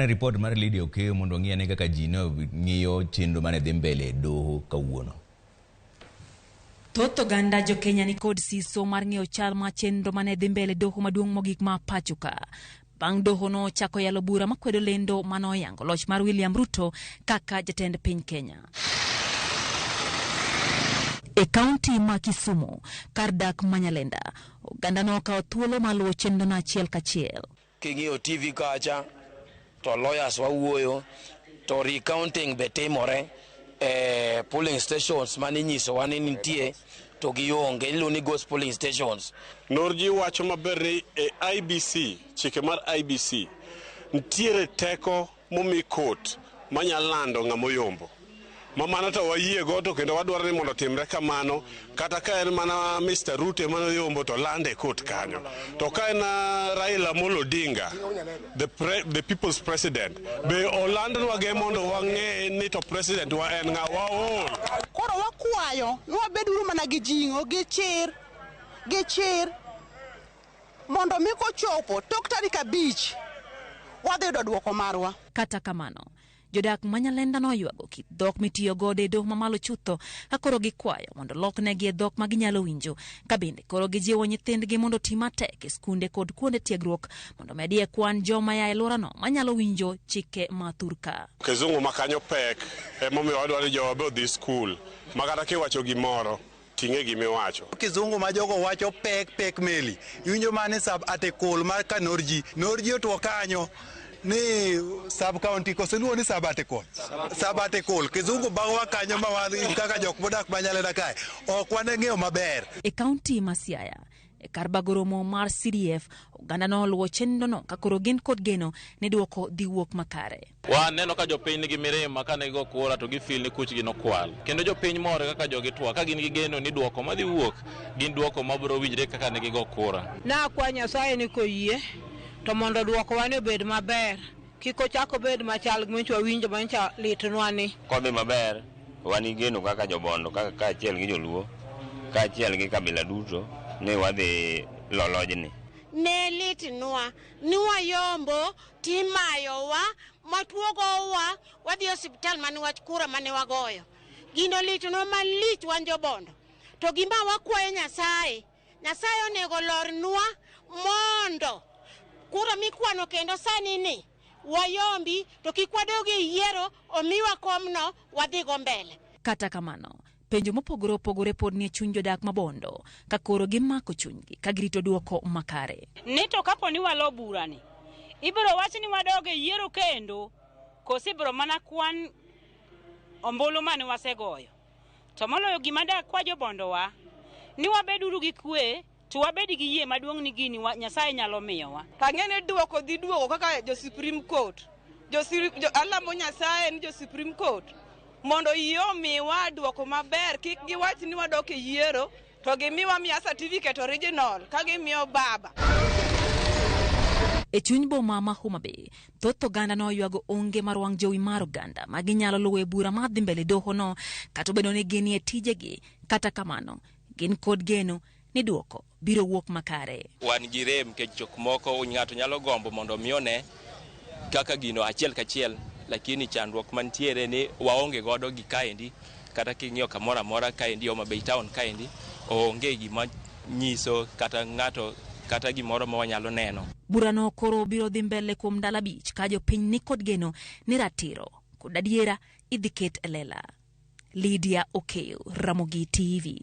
Ripot mar Lydia Okeyo mondo ong'i ane kaka ji ne ng'iyo chenro mane dhi mbele e doho kawuono. Thoth oganda jo Kenya ni kod siso mar ng'eyo chal mar chenro mane dhi mbele doho maduong' mogik ma pacho ka. Bang' doho no chako yalo bura makwedo lendo mane oyango loch mar William Ruto kaka jatend piny Kenya. E kaunti ma Kisumu, kar dak ma Nyalenda, oganda nokawo thuolo mar luwo chenrono achiel kachiel. King'iyo TV kacha to lawyers wawuoyo to recounting be timore e polling stations mane inyisowa ni nitie to gionge iluongo ni ghost polling stations. Norji wacho maber ni e IBC, chike mar IBC, nitiere teko momi court manyalo lando ng'ama oyombo. Ma mano to wayie go to kendo wadwaro ni mondo otimre kamano kata ka en mana Mr. Ruto ema noyombo to lande e court kanyo. To ka en Raila Amolo Odinga, the people's president, be olandnwa ge mondo wang'e ni to president wa en ng'a waol. Koro wakwayo ni wabeduru mana gi jing'o, gi chir, gi chir mondo mi kochopo tok tarik 5 wadhi yudo duoko marwa. Kata kamano, jodak ma Nyalenda noywago kit dhok mitiyo godo e doho mamalo chutho ka koro gikwayo mondo loknegi e dhok ma ginyalo winjo, ka bende koro gijiwo nyithindgi mondo oti matek e skunde kod kuonde tiegruok mondo medie kwan joma ya e alworano manyalo winjo chike ma thurka. Kizungu ma kanyo pek emomiyo wadwaro ni jowa be odhi skul ma kata kiwacho gimoro ting'e gimiwacho. Kizungu ma jogo wacho pek pek meli iwinjo mane sub article mar ka Norji Norji otuo kanyo ni sub county koso iluongo ni sub article sub article kizungu bagowa kanyo ma wan kaka jok modak ma Nyalenda kae ok wane ng'eyo maber. E kaunti ma Siaya, e kar bago romo mar CDF, oganda noluwo chenrono ka koro gin kod geno ni duoko dhi wuok makare. Waneno ka jopiny nigi mirima ka ne gigo kura to gifeel ni kuchgi nokwal. Kendo jopiny mor kaka jogi twak ka gin gi geno ni duoko madhi wuok gin duoko mabiro winjre kaka ne gigo kura. Nakwa Nyasaye ni koyie to mondo duokowa ni obed maber, kik ochak obed machal gi manyocha wawinjo manyocha litnwa ni. Kodhi maber, wan gi geno kaka jobondo kaka kaachiel gi joluo kaachiel gi kabila duto ni wadhi lo lojni. Ne litnwa ni wayombo timayowa matuogowa wadhi e osiptal mane wach kura mane wagoyo. Gino litnwa malich wan jobondo. To gima wakwayo Nyasaye, Nyasaye onego lornwa mondo kura mikwano kendo sani ni wayombi to kik wadog e yiero omiwa komno wadhigo mbele. Kata kamano, penjo mopogore opogore pod nie chuny jodak ma Bondo ka koro gimako chunygi ka girito duoko makare. Ni to kapo ni walo burani, ibiro wach ni wadog e yiero kendo koso ibiro mana kwan ombulu mane wasegoyo. To moloyo gima dakwa jobondowa ni wabeduru gi kwe to wabed gi yie maduong' ni gini Nyasaye nyalo miyowa. Tang'e ni duoko dhi duogo kaka jo Supreme Court. Alamo Nyasaye ni jo Supreme Court mondo yie omiwa duoko maber, kik giwach ni wadok e yiero to gimiwa miya certificate original ka gimiyo baba. E chuny boma ma Homa Bay, thoth oganda noywago onge mar wang' jowi mar oganda ma ginyalo luwo e bura mar dhi mbele doho no kata obedo ni ginie tijegi. Kata kamano, gin kod geno ni duoko biro wuok makare. Wan gi rem nikech jok moko ng'ato nyalo gombo mondo mi one kaka gino achiel kachiel, lakini chandruok mantiere ni waonge godo gi kaendi, kata king'iyo kamoro amora kaendi Homa Bay town kaendi onge gima nyiso kata ng'ato kata gimoro ma wanyalo neno. Burano koro biro dhi mbele kuom ndalo 5 ka jopiny ni kod geno ni ratiro kod adiera idhi ket e lela. Lydia Okeyo, Ramogi TV.